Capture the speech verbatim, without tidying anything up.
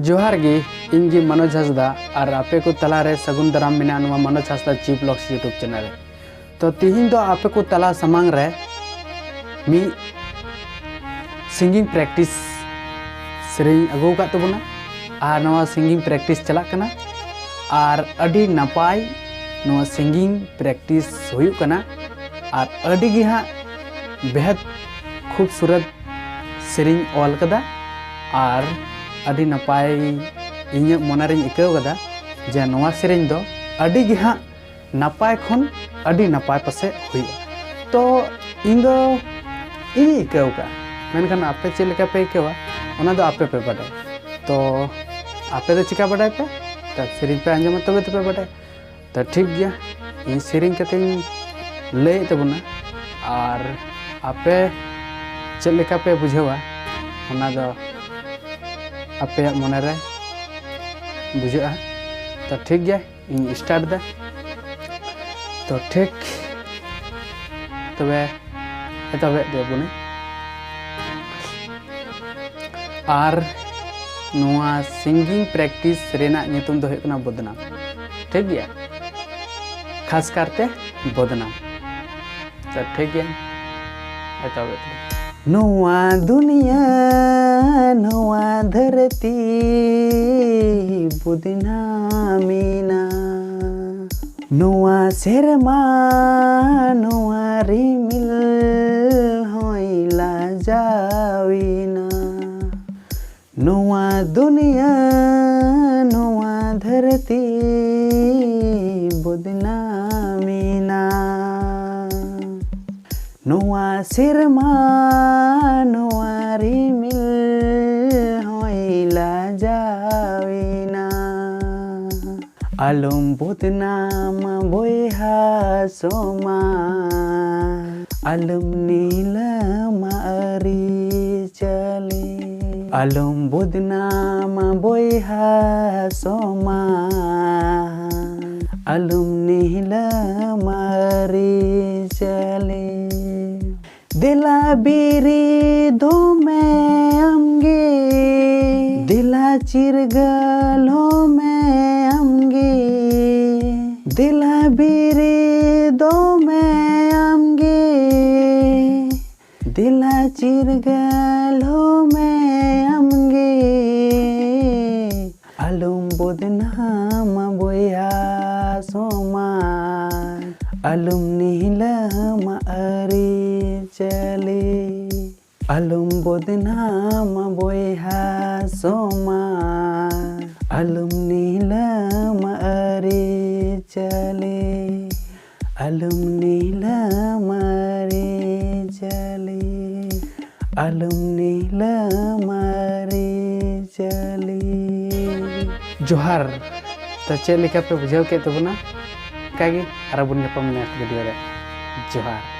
ᱡᱚᱦᱟᱨ ᱜᱮ, ᱤᱧ ᱜᱮ ᱢᱚᱱᱳᱡᱽ ᱦᱟᱸᱥᱫᱟ, ᱟᱨ ᱟᱯᱮ ᱠᱚ ᱛᱟᱞᱟ ᱨᱮ ᱥᱟᱹᱜᱩᱱ ᱫᱟᱨᱟᱢ ᱢᱮᱱᱟᱜᱼᱟ ᱱᱚᱣᱟ ᱢᱚᱱᱳᱡᱽ ᱦᱟᱸᱥᱫᱟ ᱡᱤ ᱵᱞᱚᱜᱥ YouTube ᱪᱮᱱᱮᱞ ᱨᱮ᱾ ᱛᱚ ᱛᱤᱦᱤᱧ ᱫᱚ ᱟᱯᱮ ᱠᱚ ᱛᱟᱞᱟ ᱥᱟᱢᱟᱝ ᱨᱮ ᱢᱤᱫ ᱥᱤᱝᱜᱤᱝ ᱯᱨᱮᱠᱴᱤᱥ ᱥᱮᱨᱮᱧ ᱟᱹᱜᱩ ᱟᱠᱟᱫ ᱛᱟᱵᱚᱱᱟ, ᱟᱨ ᱱᱚᱣᱟ ᱥᱤᱝᱜᱤᱝ ᱯᱨᱮᱠᱴᱤᱥ ᱪᱟᱞᱟᱜ ᱠᱟᱱᱟ, ᱟᱨ ᱟᱹᱰᱤ ᱱᱟᱯᱟᱭ ᱱᱚᱣᱟ ᱥᱤᱝᱜᱤᱝ ᱯᱨᱮᱠᱴᱤᱥ ᱦᱩᱭᱩᱜ ᱠᱟᱱᱟ, ᱟᱨ ᱟᱹᱰᱤ ᱜᱮ ᱦᱟᱸᱜ ᱵᱮᱦᱟᱫ ᱠᱷᱩᱵᱥᱩᱨᱚᱛ ᱥᱮᱨᱮᱧ ᱚᱞ ᱠᱟᱫᱟ, ᱟᱨ ᱟᱹᱰᱤ ᱱᱟᱯᱟᱭ ᱤᱧᱟᱹᱜ ᱢᱚᱱᱮ ᱨᱤᱧ ᱟᱹᱭᱠᱟᱹᱣ ᱠᱟᱫᱟ ᱡᱮ ᱱᱚᱣᱟ ᱥᱮᱨᱮᱧ ᱫᱚ ᱟᱹᱰᱤ ᱜᱮ ᱦᱟᱸᱜ ᱱᱟᱯᱟᱭ ᱠᱷᱚᱱ ᱟᱹᱰᱤ ᱱᱟᱯᱟᱭ ᱯᱟᱥᱮᱡ ᱦᱩᱭᱩᱜᱼᱟ᱾ ᱛᱚ ᱤᱧ ᱫᱚ ᱤᱧᱤᱧ ᱟᱹᱭᱠᱟᱹᱣ ᱠᱟᱜᱼᱟ, ᱢᱮᱱᱠᱷᱟᱱ ᱟᱯᱮ ᱪᱮᱫ ᱞᱮᱠᱟ ᱯᱮ ᱟᱹᱭᱠᱟᱹᱣᱟ ᱚᱱᱟ ᱫᱚ ᱟᱯᱮ ᱯᱮ ᱵᱟᱰᱟᱭᱟ᱾ ᱛᱚ ᱟᱯᱮ ᱫᱚ ᱪᱤᱠᱟ ᱵᱟᱰᱟᱭ ᱯᱮ? ᱛᱚ ᱥᱮᱨᱮᱧ ᱯᱮ ᱟᱸᱡᱚᱢᱟ ᱛᱚᱵᱮ ᱛᱚᱯᱮ ᱵᱟᱰᱟᱭᱟ᱾ ᱛᱚ ᱴᱷᱤᱠ ᱜᱮᱭᱟ, ᱤᱧ ᱥᱮᱨᱮᱧ ᱠᱟᱛᱮᱧ ᱞᱟᱹᱭᱮᱫ ᱛᱟᱵᱚᱱᱟ, ᱟᱨ ᱟᱯᱮ ᱪᱮᱫ ᱞᱮᱠᱟ ᱯᱮ ᱵᱩᱡᱷᱟᱹᱣᱟ ᱚᱱᱟ ᱫᱚ ᱟᱯᱮᱭᱟᱜ ᱢᱚᱱᱮ ᱨᱮ ᱵᱩᱡᱷᱟᱹᱜᱼᱟ᱾ ᱛᱚ ᱴᱷᱤᱠ ᱜᱮᱭᱟ, ᱤᱧ ᱥᱴᱟᱨᱴ ᱮᱫᱟ᱾ ᱛᱚ ᱴᱷᱤᱠ, ᱛᱚᱵᱮ ᱮᱛᱚᱦᱚᱵᱮᱫ ᱛᱟᱵᱚᱱᱟᱹᱧ᱾ ᱟᱨ ᱱᱚᱣᱟ ᱥᱤᱝᱜᱤᱝ ᱯᱨᱮᱠᱴᱤᱥ ᱨᱮᱱᱟᱜ ᱧᱩᱛᱩᱢ ᱫᱚ ᱦᱩᱭᱩᱜ ᱠᱟᱱᱟ ᱵᱚᱫᱱᱟᱢ᱾ ᱴᱷᱤᱠ ᱜᱮᱭᱟ, ᱠᱷᱟᱥ ᱠᱟᱨᱛᱮ ᱵᱚᱫᱱᱟᱢ᱾ ᱛᱚ ᱴᱷᱤᱠ ᱜᱮᱭᱟ, ᱮᱛᱚᱦᱚᱵᱮᱫ ᱛᱟᱵᱚᱱ᱾ ᱱᱚᱣᱟ ᱫᱩᱱᱤᱭᱟᱹ, ᱱᱚᱣᱟ ᱫᱷᱟᱹᱨᱛᱤ ᱵᱚᱫᱱᱟᱢᱤᱱᱟ᱾ ᱱᱚᱣᱟ ᱥᱮᱨᱢᱟ, ᱱᱚᱣᱟ ᱨᱤᱢᱤᱞ ᱦᱚᱸᱭ ᱞᱟᱡᱟᱣᱤᱱᱟ᱾ ᱱᱚᱣᱟ ᱫᱩᱱᱤᱭᱟᱹ, ᱱᱚᱣᱟ ᱫᱷᱟᱹᱨᱛᱤ ᱵᱚᱫᱱᱟᱢᱤᱱᱟ᱾ ᱱᱚᱣᱟ ᱥᱮᱨᱢᱟ, ᱱᱚᱣᱟ ᱨᱤᱢᱤᱞ ᱦᱚᱸᱭ ᱞᱟᱡᱟᱣᱤᱱᱟ᱾ ᱟᱞᱚᱢ ᱵᱚᱫᱱᱟᱢᱟ ᱵᱚᱭᱦᱟ ᱥᱚᱢᱟᱡᱽ, ᱟᱞᱚᱢ ᱱᱤᱞᱟᱹᱢᱟ ᱟᱹᱨᱤᱪᱟᱹᱞᱤ᱾ ᱟᱞᱚᱢ ᱵᱚᱫᱱᱟᱢᱟ ᱵᱚᱭᱦᱟ ᱥᱚᱢᱟᱡᱽ, ᱟᱞᱚᱢ ᱱᱤᱞᱟᱹᱢᱟ ᱟᱹᱨᱤᱪᱟᱹᱞᱤ᱾ ᱫᱮᱞᱟ ᱵᱤᱨᱤᱫᱚᱜ ᱢᱮ ᱟᱢᱜᱮ, ᱫᱮᱞᱟ ᱪᱤᱨᱜᱟᱹᱞ ᱦᱚᱸ ᱢᱮ ᱟᱢᱜᱮ, ᱫᱮᱞᱟ ᱵᱤᱨᱤᱫᱚᱜ ᱢᱮ ᱟᱢᱜᱮ, ᱫᱮᱞᱟ ᱪᱤᱨᱜᱟᱹᱞ ᱦᱚᱸ ᱢᱮ ᱟᱢᱜᱮ᱾ ᱟᱞᱚᱢ ᱵᱚᱫᱱᱟᱢᱟ ᱵᱚᱭᱦᱟ ᱥᱚᱢᱟᱡᱽ, ᱟᱞᱚᱢ ᱱᱤᱦᱞᱟᱹᱢᱟ ᱟᱹᱨᱤᱪᱟᱹᱞᱤ᱾ ᱟᱞᱚᱢ ᱵᱚᱫᱱᱟᱢᱟ ᱵᱚᱭᱦᱟ ᱥᱚᱢᱟᱡᱽ, ᱟᱞᱚᱢ ᱱᱤᱦᱞᱟᱹᱢᱟ ᱟᱹᱨᱤᱪᱟᱹᱞᱤ, ᱟᱞᱚᱢ ᱱᱤᱦᱞᱟᱹᱢᱟ ᱟᱹᱨᱤᱪᱟᱹᱞᱤ, ᱟᱞᱚᱢ ᱱᱤᱦᱞᱟᱹᱢᱟ ᱟᱹᱨᱤᱪᱟᱹᱞᱤ᱾ ᱡᱚᱦᱟᱨ᱾ ᱛᱚ, ᱪᱮᱫ ᱞᱮᱠᱟ ᱯᱮ ᱵᱩᱡᱷᱟᱹᱣ ᱠᱮᱫ ᱛᱟᱵᱚᱱᱟ? ᱚᱱᱠᱟᱜᱮ ᱟᱨᱚ ᱵᱚᱱ ᱧᱟᱯᱟᱢ next video ᱨᱮ᱾ ᱡᱚᱦᱟᱨ᱾